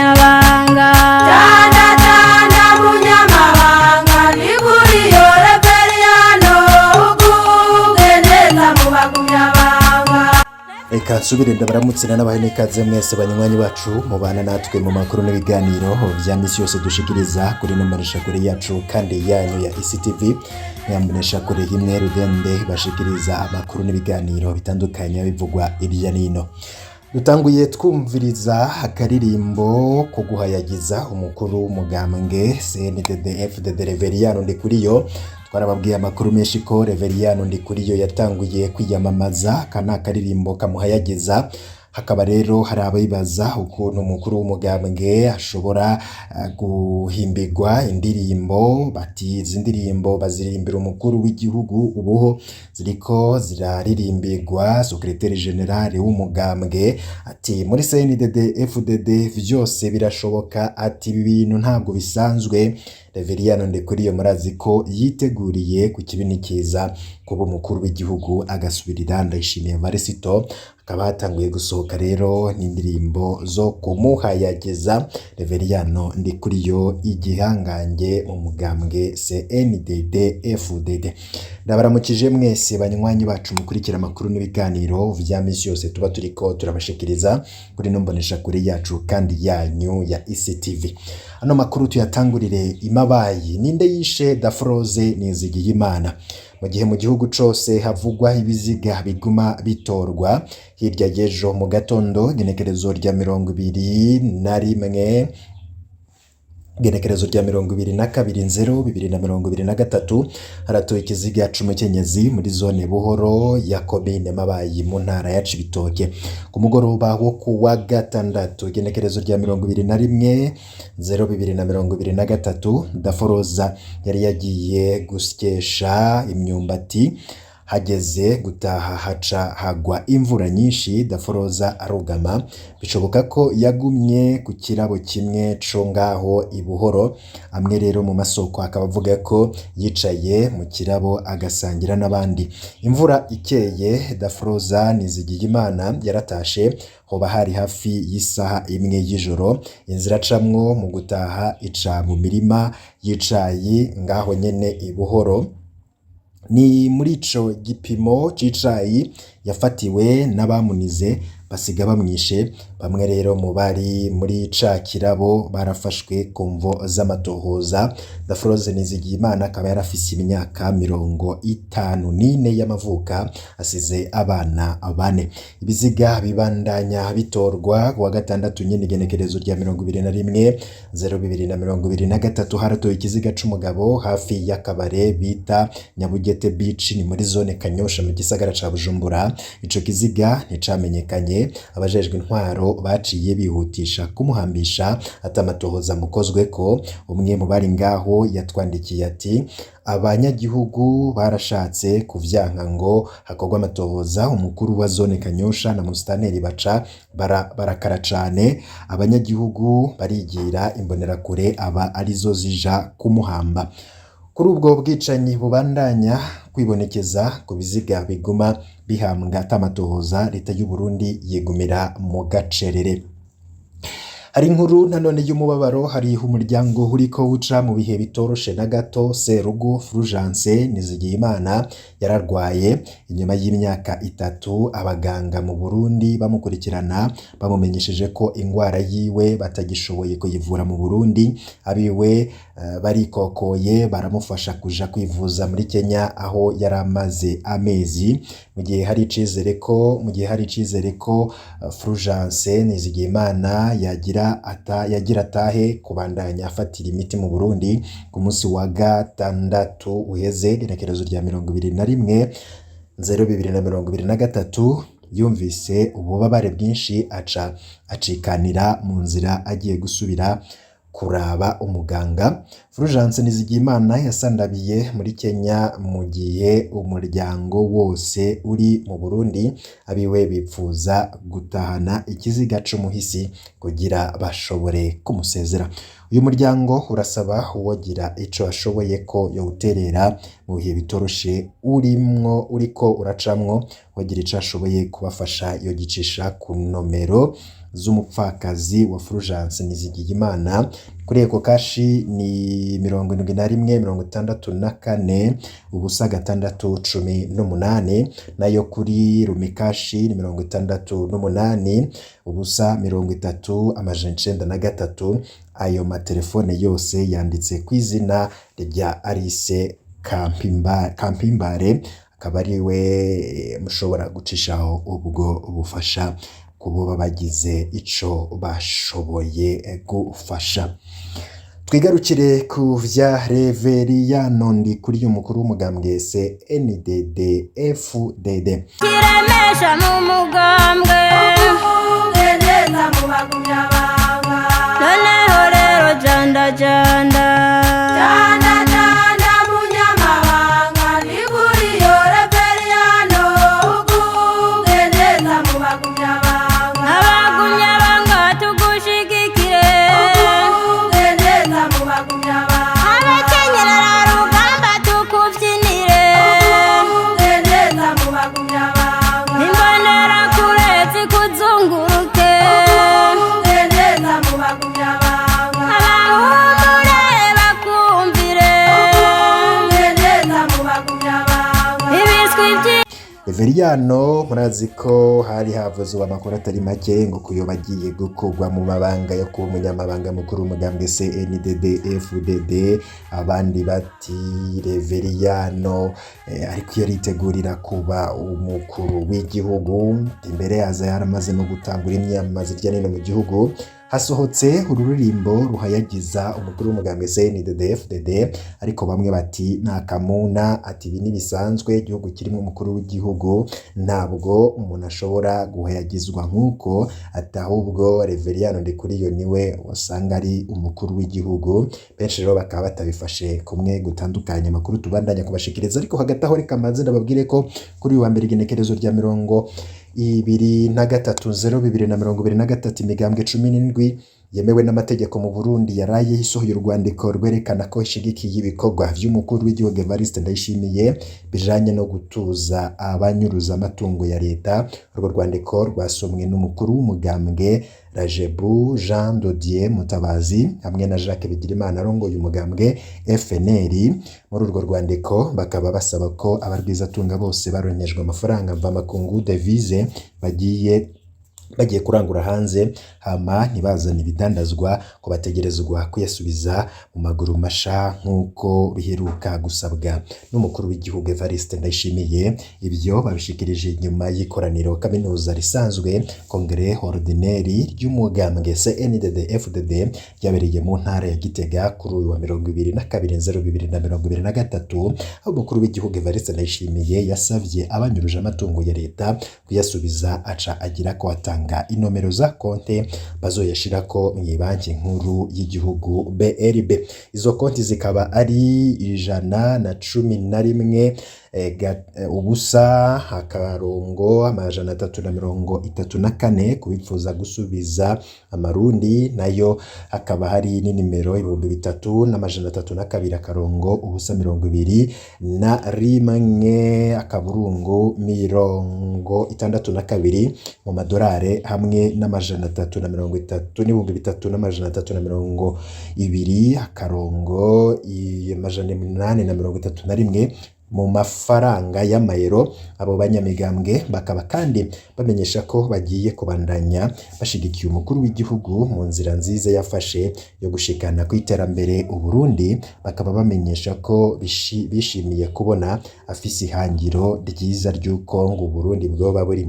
Bagumyabanga. Tanda tanda munyamabanga, ni kuri yo Reveriyano, ugubwe neza mu bagumyabanga. Reka nsubire ndabaramutse n'abahe n'ikaze mwese banywanyi bacu mubana natwe mu makuru n'ibiganiro vya misi yose dushikiriza kuri no kure yacu kandi yanyu ya ECTV, nyambonesha kure imwe rudende bashikiriza amakuru n'ibiganiro bitandukanye bivugwa irya nino. Dutanguye twumviriza akaririmbo ko guhayagiza umukuru w'umugambwe CNDD FDD Reveriyano Ndikuriyo. Twarababwiye amakuru menshi ko Reveriyano Ndikuriyo yatanguye kwiyamamaza. Aka ni akaririmbo kamuhayagiza. Hakaba rero hari abibaza ukuntu umukuru w'umugambwe ashobora guhimbirwa indirimbo. Bati izi ndirimbo baziririmbira umukuru w'igihugu, ubuho ziriko ziraririmbirwa secrétaire général w'umugambwe. Ati muri CNDD FDD vyose birashoboka. Ati ibi bintu ntabwo bisanzwe. Reveriyano Ndikuriyo murazi ko yiteguriye ku kibi kiza kuba umukuru w'igihugu agasubirira Ndayishimiye Varisito. Hakaba hatanguye gusohoka rero n'indirimbo zo kumuhayagiza Reveriyano Ndikuriyo, igihangange mu mugambwe CNDD FDD. Ndabaramukije mwese banywanyi bacu mukurikira amakuru n'ibiganiro vya misi yose tuba turiko turabashikiriza kuri no mbonesha kure yacu kandi yanyu ya ECTV. Ano makuru tuyatangurire imabayi. Ninde yishe Dafroze Nizigiyimana? Mu gihe mu gihugu cose havugwa ibiziga biguma bitorwa, hirya y'ejo mu gatondo, igenekerezo rya 21, igenekerezo rya 22/0/2023, haratowe ikiziga c'umukenyezi muri zone Buhoro ya komine Mabayi mu ntara ya Cibitoke. Ku mugoroba wo kuwa gatandatu, igenekerezo rya 21/0/2023, Daforoza yari yagiye gusyesha imyumbati. Hageze gutaha haca hagwa imvura nyinshi, Daforoza arugama. Bishoboka ko yagumye ku kirabo kimwe co ngaho i Buhoro. Amwe rero mu masoko akaba avuga ko yicaye mu kirabo agasangira n'abandi. Imvura ikeye, Daforoza Nizigiyimana yaratashe. Hoba hari hafi y'isaha 1 y'ijoro. Inzira acamwo mu gutaha ica mu mirima y'icayi ngaho nyene i Buhoro. Ni muri ico gipimo c'icayi yafatiwe n'abamunize, basiga bamwishe. Bamwe rero mu bari muri ca kirabo barafashwe ku mvo z'amatohoza. Dafroze Nizigiyimana akaba yarafise imyaka 54 y'amavuka, asize abana bane. Ibiziga bibandanya bitorwa. Kuwa gatandatu nyene, igenekerezo rya 21/0/2023, haratowe ikiziga c'umugabo hafi y'akabare bita Nyabugete Beach, ni muri zone Kanyosha mu gisagara ca Bujumbura. Ico kiziga nticamenyekanye. Abajejwe intwaro baciye bihutisha kumuhambisha atamatohoza mukozweko. Umwe mu bari ngaho yatwandikiye ati: "Abanyagihugu barashatse kuvyanka ngo hakorwe amatohoza. Umukuru wa zone Kanyosha na musitanteri baca barakara cane, abanyagihugu barigira imbonerakure aba arizo zija kumuhamba." Kuri ubwo bwicanyi bubandanya kwibonekeza ku biziga biguma bihambwa atamatohoza, leta y'u Burundi yigumira mu gacerere. Hari inkuru nanone y'umubabaro. Hari umuryango uriko uca mu bihe bitoroshe na gato. Serugo Fulgence Nizigiyimana yararwaye. Inyuma y'imyaka 3 abaganga mu Burundi bamukurikirana, bamumenyesheje ko ingwara yiwe batagishoboye kuyivura mu Burundi. Abiwe barikokoye baramufasha kuja kwivuza muri Kenya, aho yari amaze amezi. Mu gihe hari icizere ko Fulgence Nizigiyimana yagira atahe kubandanya afatira imiti mu Burundi, ku munsi wa gatandatu uheze, igenekerezo rya 21/0/2023, yumvise ububabare bwinshi, aca acikanira mu nzira agiye gusubira kuraba umuganga. Fulgence Nizigiyimana yasandabiye muri Kenya mu gihe umuryango wose uri mu Burundi. Abiwe bipfuza gutahana ikiziga c'umuhisi kugira bashobore kumusezera. Uyu muryango urasaba uwogira ico ashoboye ko yowuterera mu bihe bitoroshe urimwo, uriko uracamwo. Uwogira ico ashoboye kubafasha yogicisha ku nomero z'umupfakazi wa Fulgence Nizigiyimana. Kuri Ecocash ni 71 64 0 6 18, nayo kuri Lumicash ni 68 0 30 903. Ayo matelefone yose yanditse ku izina rya Alice Kampimbare, akaba ari we mushobora gucishaho ubwo bufasha kubo bagize ico bashoboye gufasha. Twigarukire ku vya Reveriyano Ndikuriyo, umukuru w'umugambwe CNDD FDD. Kiremesha mu mugambwe. Uguge neza mu bagumyabanga. Noneho rero janda janda. Janda janda munyamabanga, ni kuri yo Reveriyano, uguge neza mu bagumyabanga. Abagumyabanga tugushigikire. Uguge neza mu bagumyabanga. Abakenyerera rugamba tukubyinire. Uguge neza mu bagumyabanga. Imbonerakure zikuzunguruke. Uguge neza mu bagumyabanga. Abahumure bakumvire. Uguge neza mu bagumyabanga. Ibiswi byi Reveriyano, murazi ko hari havuzwe amakuru atari make ngo kuyoba agiye gukurwa mu mabanga yo kuba umunyamabanga mukuru w'umugambwe CNDD FDD, abandi bati Reveriyano ariko yaritegurira kuba umukuru w'igihugu. Imbere yaza yaramaze no gutangura imyamamazo hirya no hino mu gihugu. Hasohotse ururirimbo ruhayagiza umukuru w'umugambwe CNDD FDD, ariko bamwe bati nta kamuna, ati ibi ntibisanzwe, igihugu kirimo umukuru w'igihugu ntabwo umuntu ashobora guhayagizwa nk'uko, ati ahubwo Reveriyano Ndikuriyo niwe wasanga ari umukuru w'igihugu. Benshi rero bakaba batabifashe kumwe gutandukanye. Amakuru tubandanya kubashikiriza, ariko hagati aho reka mbanze ndababwire ko kuri uyu wa mbere, igenekerezo rya 23.02.2023, imigambwe 17 yemewe n'amategeko mu Burundi yaraye isohoye urwandiko rwerekana ko ishigikiye ibikorwa vy'umukuru w'igihugu Evariste Ndayishimiye bijanye no gutuza abanyuruza amatungo ya leta. Urwo rwandiko rwasomwe n'umukuru w'umugambwe Rajebu Jean Dodier Mutabazi hamwe na Jacques Bigirimana arongoye umugambwe FNL. Muri urwo rwandiko bakaba basaba ko abarwizatunga bose baronkejwe amafaranga mvamakungu, devise, bagiye kurangura hanze hama ntibazane ibidandazwa, ko bategerezwa kuyasubiza mu maguru masha nk'uko biheruka gusabwa n'umukuru w'igihugu Evariste Ndayishimiye. Ibyo babishikirije nyuma y'ikoraniro kaminuza risanzwe, Congrès ordinaire, ry'umugambwe CNDD FDD ryabereye mu ntara ya Gitega kuri uyu wa 22.02.2023, aho umukuru w'igihugu Evariste Ndayishimiye yasavye abanyuruje amatungo ya leta kuyasubiza, aca agira ko atanga inomero za konte bazoyashirako mw'ibanki nkuru y'igihugu BRB. Izo konti zikaba ari 111 0 334 kubipfuza gusubiza amarundi, nayo hakaba hari n'inimero 3302 0 21 .62 mu madorare, hamwe n'330 n'3320 831 mu mafaranga y'amayero. Abo banyamigambwe bakaba kandi bamenyesha ko bagiye kubandanya bashigikiye umukuru w'igihugu mu nzira nziza yafashe yo gushikana ku iterambere Uburundi, bakaba bamenyesha ko bishimiye kubona afise ihangiro ryiza ry'uko ngo Uburundi bwoba buri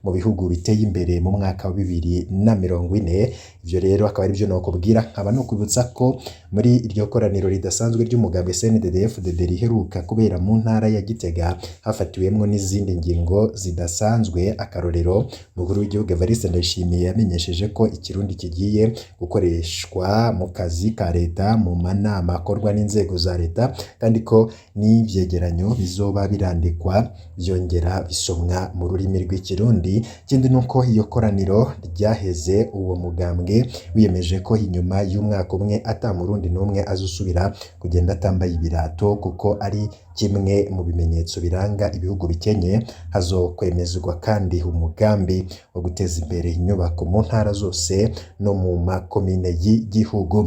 mu bihugu biteye imbere mu mwaka wa 2040. Ivyo rero akaba arivyo nokubwira, nkaba nokwibutsa ko muri iryo koraniro ridasanzwe ry'umugambwe CNDD-FDD riheruka kubera mu ntara ya Gitega hafatiwemwo n'izindi ngingo zidasanzwe. Akarorero, umukuru w'igihugu Evariste Ndayishimiye yamenyesheje ko ikirundi kigiye gukoreshwa mu kazi ka leta, mu manama akorwa n'inzego za leta, kandi ko n'ivyegeranyo bizoba birandikwa byongera bisomwa mu rurimi rw'ikirundi. Ikindi nuko iyo koraniro ryaheze uwo mugambwe Umugambwe wiyemeje ko inyuma y'umwaka umwe ata murundi n'umwe azosubira kugenda atambaye ibirato, kuko ari kimwe mu bimenyetso biranga ibihugu bikenye. Hazokwemezwa kandi umugambi wo guteza imbere inyubako mu ntara zose no mu makomine y'igihugu.